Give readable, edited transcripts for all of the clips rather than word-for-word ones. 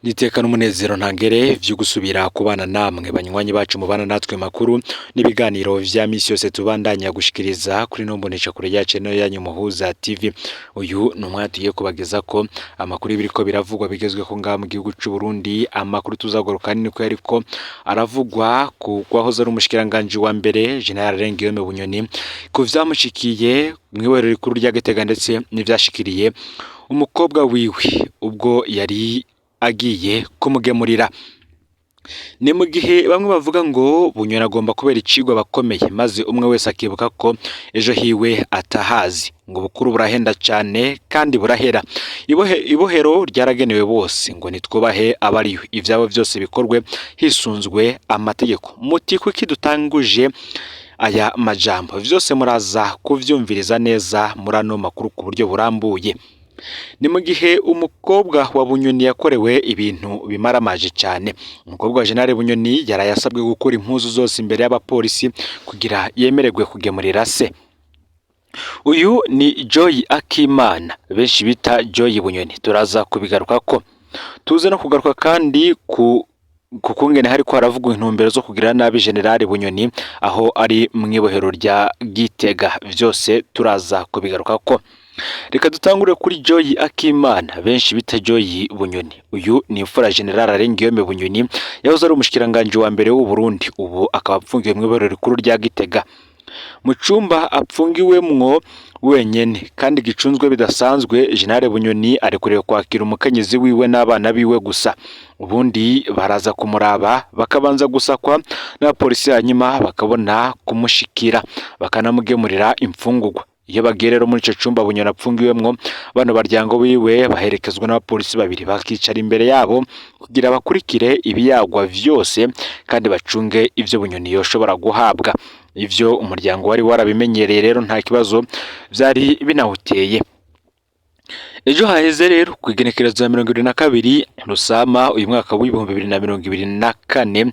Niteka n'umunezero ntangere vyo gusubira kubana namwe banywanyi bacu mubana natwe makuru n'ibiganiro vya misi yose tubandanya gushikiriza kuri no mbonesha kure yacu no yanyu Muhuza TV. Uyu ni umwanya tugiye kubageza ko amakuru y'ibiriko biravugwa bigezweho ngaha mu gihugu c'u Burundi. Amakuru tuzagaruka niko yariko aravugwa ku kwahoze ari umushikiranganji wa mbere General Guillaume Bunyoni, ku vyamushikiye mw'iborero rikuru rya Gitega ndetse n'ivyashikiriye umukobwa wiwe ubwo yari agiye kumugemurira. Ni mu gihe bamwe bavuga ngo Bunyoni agomba kubera icigwa bakomeye, maze umwe wese akibuka ko ejo hiwe atahazi, ngo bukuru burahenda cane kandi burahera. Ibohero ryaragenewe bose, ngo nitwubahe abariyo, ivyabo vyose bikorwe hisunzwe amategeko. Muti kuki dutanguje aya majambo? Vyose muraza kuvyumviriza neza muri ano makuru ku buryo burambuye. Ni mu gihe umukobwa wa Bunyoni yakorewe ibintu bimaramaje cyane. Umukobwa wa General Bunyoni yaraye asabwe gukura impuzu zose imbere y'abapolisi kugira yemererwe kugemurira se. Uyu ni Joy Akimana benshi bita Joy Bunyoni, turaza kubigarukako. Tuze no kugaruka kandi ku kukungene hariko haravugwa intumbero zo kugira nabi General Bunyoni aho ari mw'ibohero rya Gitega, vyose turaza kubigarukako. Reka dutangure kuri Joy Akimana benshi bita Joy Bunyoni. Uyu ni imfura General Guillaume Bunyoni yahoze ari umushikiranganji wa mbere w'u Burundi, ubu akaba apfungiwe mw'ibohero rikuru rya Gitega. Mu cumba apfungiwemwo wenyene kandi gicunzwe bidasanzwe, General Bunyoni arekuriwe kwakira umukenyezi wiwe n'abana biwe gusa. Ubundi baraza kumuraba bakabanza gusakwa n'abapolisi, hanyuma bakabona kumushikira bakanamugemurira imfungurwa. Iyo bagiye rero muri ico cumba Bunyoni apfungiwemwo, bano baryango biwe baherekezwa n'abapolisi babiri bakicara imbere yabo kugira bakurikire ibiyagwa vyose kandi bacunge ivyo Bunyoni yoshobora guhabwa. Ivyo umuryango wari warabimenyereye rero nta kibazo vyari binawuteye. Ejo haheze rero kw'igenekerezo ya 22 Rusama uyu mwaka w'2024,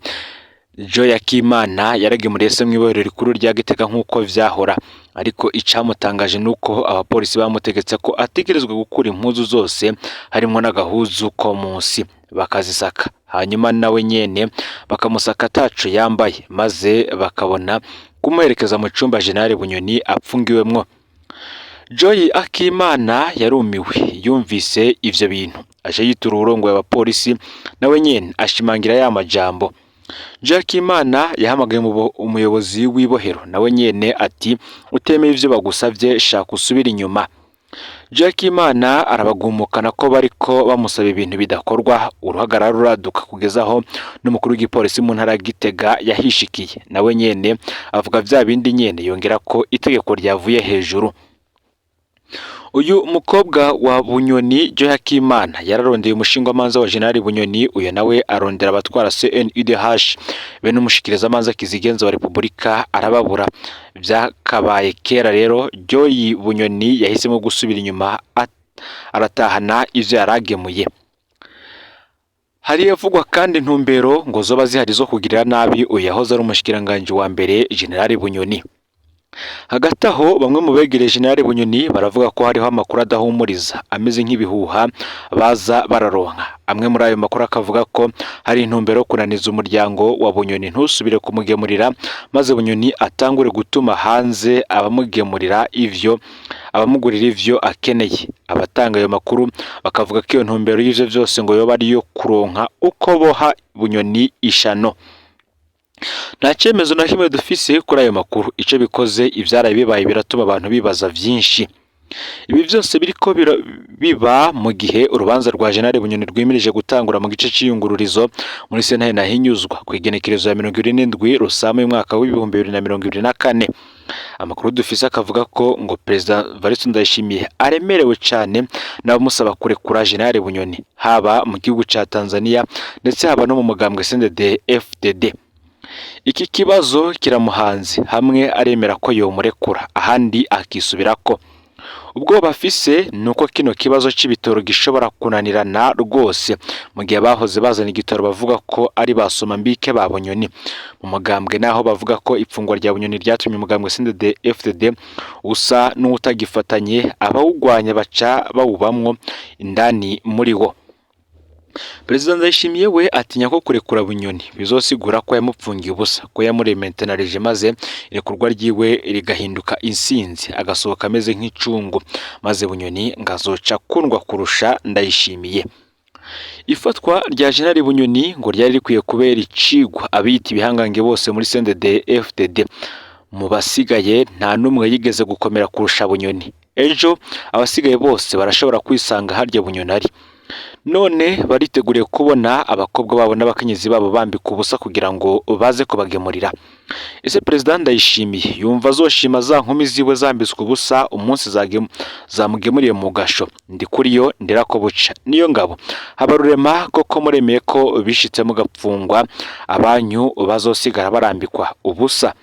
Joy Akimana yaragemuriye se mw'ibohero rikuru rya Gitega nk'uko vyahora, ariko icamutangaje nuko abapolisi bamutegetse ko ategerezwa gukura impuzu zose harimwo n'agahuzu ko munsi, bakazisaka, hanyuma nawe nyene bakamusaka ataco yambaye, maze bakabona kumuherekeza mu cumba General Bunyoni apfungiwemwo. Joy Akimana yarumiwe yumvise ivyo bintu, aje yitura uwurongoye abapolisi, nawe nyene ashimangira ya majambo. Joy Akimana yahamagaye umuyobozi w'ibohero, nawe nyene ati utemeye ivyo bagusavye shaka usubire inyuma. Joy Akimana arabagumukana ko bariko bamusaba ibintu bidakorwa, uruhagarara ruraduka kugeza aho n'umukuru w'igipolisi mu ntara ya Gitega yahishikiye, nawe nyene avuga vya bindi nyene, yongera ko itegeko ryavuye hejuru. Uyu mukobwa wa Bunyoni Joy Akimana yararondeye umushingwamanza wa General Bunyoni, uyu nawe arondera abatwara CNIDH be n'umushikirizamanza kizigenza wa Repubulika arababura. Vyakabaye kera rero Joy Bunyoni yahisemo gusubira inyuma aratahana ivyo yaragemuye. Hari havugwa kandi intumbero ngo zoba zihari zo kugirira nabi uyu yahoze ari umushikiranganji wa mbere General Bunyoni. Hagati aho bamwe mu begereye General Bunyoni baravuga ko hariho amakuru adahumuriza ameze nk'ibihuha baza bararonka. Amwe muri ayo makuru akavuga ko hari intumbero yo kunaniza umuryango wa Bunyoni ntusubire kumugemurira, maze Bunyoni atangure gutuma hanze abamugemurira ivyo abamugurira ivyo akeneye. Abatanga ayo makuru bakavuga ko iyo ntumbero y'ivyo vyose ngo yoba ari iyo kuronka uko boha Bunyoni ishano. Nta cyemezo na kimwe dufise kuri ayo makuru. Ico bikoze ivyaraye bibaye biratuma abantu bibaza vyinshi. Ibi vyose biriko biba mu gihe urubanza rwa General Bunyoni rwimirije gutangura mu gice c'iyungururizo muri sentare Ntahinyuzwa kw'igenekerezo ya 27 Rusama y'umwaka w'2024. Amakuru dufise akavuga ko ngo Perezida Evariste Ndayishimiye aremerewe cane n'abamusaba kurekura General Bunyoni, haba mu gihugu ca Tanzania ndetse haba no mu mugambwe CNDD FDD. Iki kibazo kiramuhanze, hamwe aremera ko yomurekura ahandi akisubirako. Ubwoba afise nuko kino kibazo c'ibitoro gishobora kunanirana rwose mu gihe abahoze bazana igitoro bavuga ko ari ba somambike ba Bunyoni. Mu mugambwe naho bavuga ko ifungwa rya Bunyoni ryatumye umugambwe CNDD FDD usa n'uwutagifatanye, abawugwanya baca bawubamwo indani muri wo. Perezida Ndayishimiye we atinya ko kurekura Bunyoni bizosigura ko yamupfungiye ubusa, ko yamurementanarije, maze irekurwa ryiwe rigahinduka insinzi, agasohoka ameze nk'icungu, maze Bunyoni ngo azoca akundwa kurusha Ndayishimiye. Ifatwa rya Jenerali Bunyoni ngo ryari rikwiye kubera icigwa abiyita ibihangange bose muri CNDD FDD. Mu basigaye nta n'umwe yigeze gukomera kurusha Bunyoni. Ejo abasigaye bose barashobora kwisanga harya Bunyoni ari. None bariteguriye kubona abakobwa babo n'abakenyezi babo bambika ubusa kugira ngo baze kubagemurira. Ese Perezida Ndayishimiye yumva azoshima za nkumi ziwe zambitswe ubusa umunsi zamugemuriye mu gasho? Ndikuriyo Ndirakobuca niyo ngabo Habarurema, koko muremeye ko bishitse mugapfungwa, abanyu bazosigara barambikwa ubusa?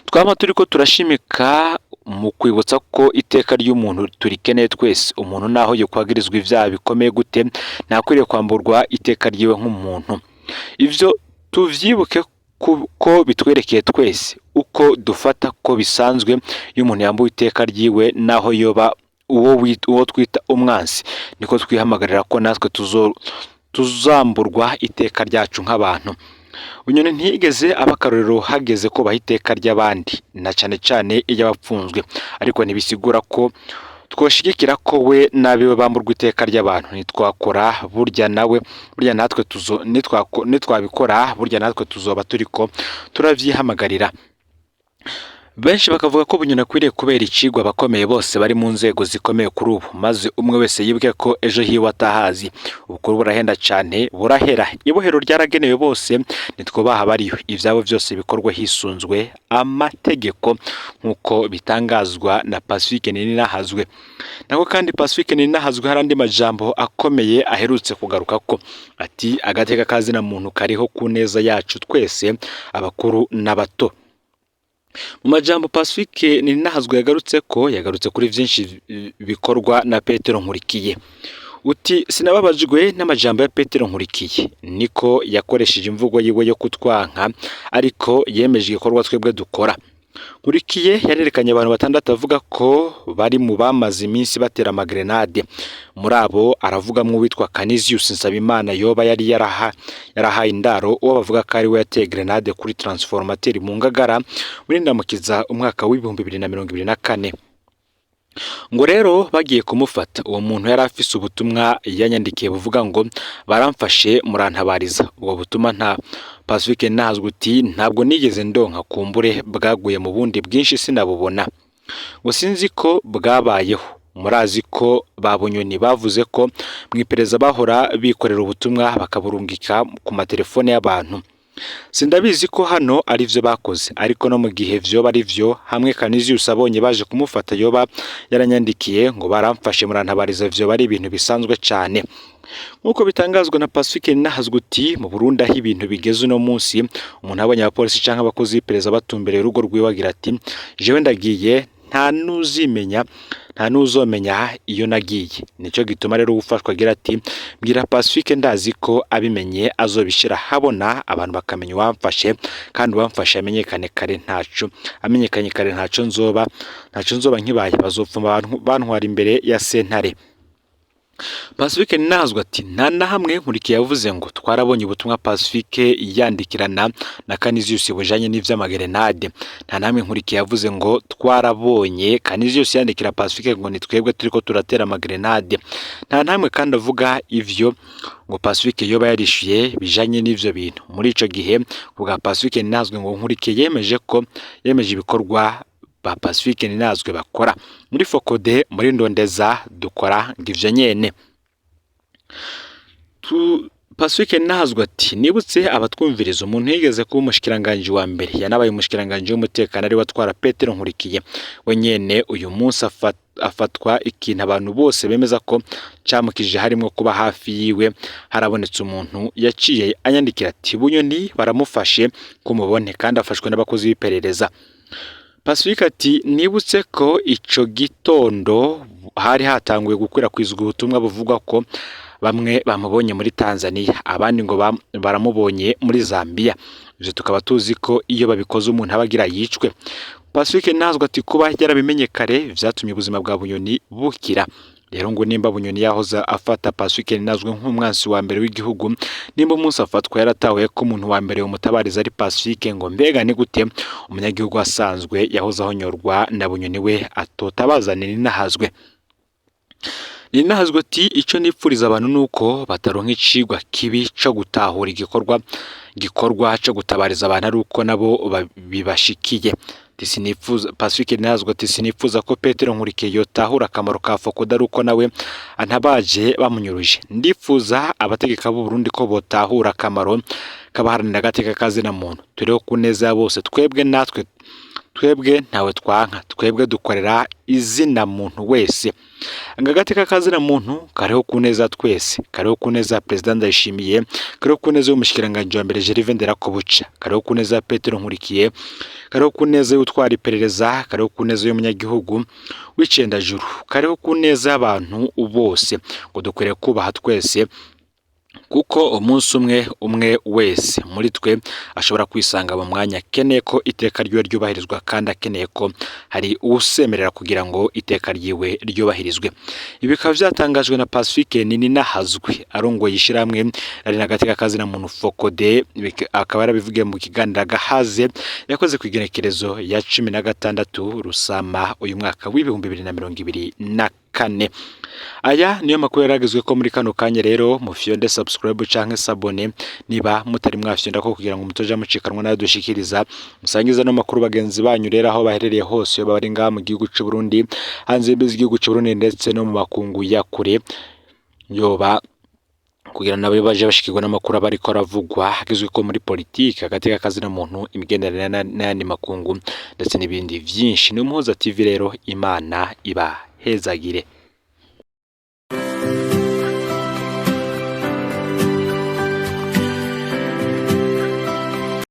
Twaba turiko turashimika mu kwibutsa ko iteka ry'umuntu turikeneye twese. Umuntu naho yokwagirizwa ivyaha bikomeye gute, ntakwiriye kwamburwa iteka ryiwe nk'umuntu. Ivyo tuvyibuke ko bitwerekeye twese, uko dufata ko bisanzwe iyo umuntu yambuwe iteka ryiwe, naho yoba uwo twita umwansi, niko twihamagarira ko natwe tuzamburwa iteka ryacu nk'abantu. Bunyoni ntiyigeze aba akarorero hageze kubaha iteka ry'abandi, na cane cane iry'abapfunzwe, ariko ntibisigura ko twoshigikira ko we n'abiwe bamburwa iteka ry'abantu. Nitwakora burya nawe burya natwe tuzo nitwabikora burya natwe tuzoba turiko turavyihamagarira. Benshi bakavuga ko Bunyoni akwiriye kubera icigwa abakomeye bose bari mu nzego zikomeye kuri ubu, maze umwe wese yibuke ko ejo hiwe atahazi. Ubukuru burahenda cane, burahera. Ibohero ryaragenewe bose, nitwubaha abariyo. Ivyabo vyose bikorwa hisunzwe amategeko, nk'uko bitangazwa na Pacifique Nininahazwe. Nako kandi Pacifique Nininahazwe hari andi majambo akomeye aherutse kugarukako, ati agateka kazina muntu kariho ku neza yacu twese, abakuru n'abato. Mu majambo Pacifique Nininahazwe yagarutse ko yagarutse kuri vyinshi bikorwa na Petero Nkurikiye. Uti sinababajwe n'amajambo ya Petero Nkurikiye, niko yakoresheje imvugo yiwe yo kutwanka, ariko yemeje igikorwa twebwe dukora. Nkurikiye yarerekanye abantu batandatu avuga ko bari mu bamaze iminsi batera amagrenade. Muri abo aravugamwo uwitwa Canisius Nsabimana yoba yari yarahaye indaro uwo bavuga ko ari we yateye grenade kuri transformateur mu Ngagara muri Ndamukiza umwaka w'2024. Ngo rero bagiye kumufata, uwo muntu yari afise ubutumwa yanyandikiye buvuga ngo baramfashe murantabariza. Ubwo butumwa nta Pacifique Nahazwe uti ntabwo nigeze ndonka, kumbure bwaguye mu bundi bwinshi sinabubona. Ngo sinzi ko bwabayeho. Murazi ko ba Bunyoni bavuze ko mu iperereza bahora bikorera ubutumwa bakaburungika ku matelefone y'abantu. Sindabizi ko hano ari vyo bakoze, ariko no mu gihe vyoba ari vyo, hamwe Canisius abonye baje kumufata yoba yaranyandikiye ngo baramfashe murantabariza, vyoba ari ibintu bisanzwe cane. Nk'uko bitangazwa na Pacifique Ninahazwe, uti mu Burundi aho ibintu bigeze uno munsi, umuntu abonye abapolisi canke abakozi b'iperereza batumbereye urugo rwiwe agira ati jewe ndagiye, nta nuzimenya, nta n'uzomenya iyo nagiye. Nico gituma rero uwufashwe agira ati mbwira Pacifique, ndazi ko abimenye azobishira habona, abantu bakamenya uwamfashe, kandi uwamfashe amenyekane kare ntaco amenyekanye kare ntaco nzoba nkibaye, bazopfuma bantwara imbere ya sentare. Pacifique Ninahazwe ati nta na hamwe Nkurikiye yavuze ngo twarabonye ubutumwa Pacifique yandikirana na Canisius bujanye n'ivy'amagerenade. Nta na hamwe Nkurikiye yavuze ngo twarabonye Canisius yandikira Pacifique ngo ni twebwe turiko turatera amagerenade. Nta na hamwe kandi avuga ivyo ngo Pacifique yoba yarishuye bijanye n'ivyo bintu. Muri ico gihe kubwa Pacifique Ninahazwe, ngo Nkurikiye yemeje ko yemeje ibikorwa ba Pacifique Ninahazwe bakora muri Fokode, muri Ndondeza dukora ngo ivyo nyene. Pacifique Ninahazwe ati nibutse abatwumviriza umuntu yigeze kuba umushikiranganji wa mbere, yanabaye umushikiranganji w'umutekano, ari we atwara Petero Nkurikiye we nyene uyu munsi afatwa ikintu abantu bose bemeza ko camukije, harimwo kuba hafi yiwe harabonetse umuntu yaciye anyandikira ati Bunyoni baramufashe kumubone, kandi afashwe n'abakozi b'iperereza. Pacifique ati nibutse ko ico gitondo hari hatanguye gukwirakwizwa ubutumwa buvuga ko bamwe bamubonye muri Tanzania, abandi ngo baramubonye muri Zambia. Ivyo tukaba tuzi ko iyo babikoze umuntu aba agira yicwe. Pacifique Ninahazwe ati kuba yarabimenye kare vyatumye ubuzima bwa Bunyoni bukira. Rero ngo nimba Bunyoni yahoze afata Pacifique Nininahazwe nk'umwansi wa mbere w'igihugu, nimba umunsi afatwa yaratahuye ko umuntu wa mbere umutabariza ari Pacifique, ngo mbega ni gute umunyagihugu asanzwe yahoze ahonyorwa na Bunyoni we atotabaza Nininahazwe? Nininahazwe ati ico nipfuriza abantu nuko bataronka icigwa kibi co gutahura igikorwa gikorwa co gutabariza abantu ari uko nabo bibashikiye. Sinifuza, Pacifique Nininahazwe ati sinifuza ko Petero Nkurikiye yotahura akamaro ka FOCODE ari uko nawe antabaje bamunyuruje. Ndifuza abategeka b'u Burundi ko botahura akamaro k'abaharanira agateka kazina muntu. Turiho ku neza ya bose, twebwe natwe twebwe ntawe twanka, twebwe dukorera izina muntu wese. Ngo agateka kazina muntu kariho ku neza twese, kariho ku neza ya Perezida Ndayishimiye, kariho ku neza y'umushikiranganji wa mbere Gervais Nderakobuca, kariho ku neza ya Petero Nkurikiye, kariho ku neza y'utwara iperereza, kariho ku neza y'umunyagihugu w'icendajuru, kariho ku neza y'abantu bose. Ngo dukwiriye kubaha twese, kuko umunsi umwe umwe wese muri twe ashobora kwisanga mu mwanya akeneye ko iteka ryiwe ryubahirizwa, kandi akeneye ko hari uwusemerera kugira ngo iteka ryiwe ryubahirizwe. Ibi bikaba vyatangajwe na Pacifique Nininahazwe arongoye ishirahamwe ari n'agateka kazina muntu FOCODE, akaba yarabivugiye mu kiganiro Agahaze yakoze ku igenekerezo ya 16 Rusama uyu mwaka w'2024. Aya niyo makuru yaragezwe ko muri kano kanya. Rero mufyonde subscribe canke s'abonner niba mutari mwafyonda ko, kugira ngo mutoja mucikanwa nayo dushikiriza. Musangiza no makuru bagenzi banyu rero aho baherereye hose, iyo bari ngaha mu gihugu c'u Burundi, hanze y'igihugu c'u Burundi, ndetse no mu makungu ya kure yoba, kugira nabo baje bashikirwa n'amakuru aba ariko aravugwa hagizwe ko muri politike, agateka kazina muntu, imigenderanire n'ayandi makungu, ndetse n'ibindi vyinshi. Ni Umuhuza TV rero, Imana ibahezagire.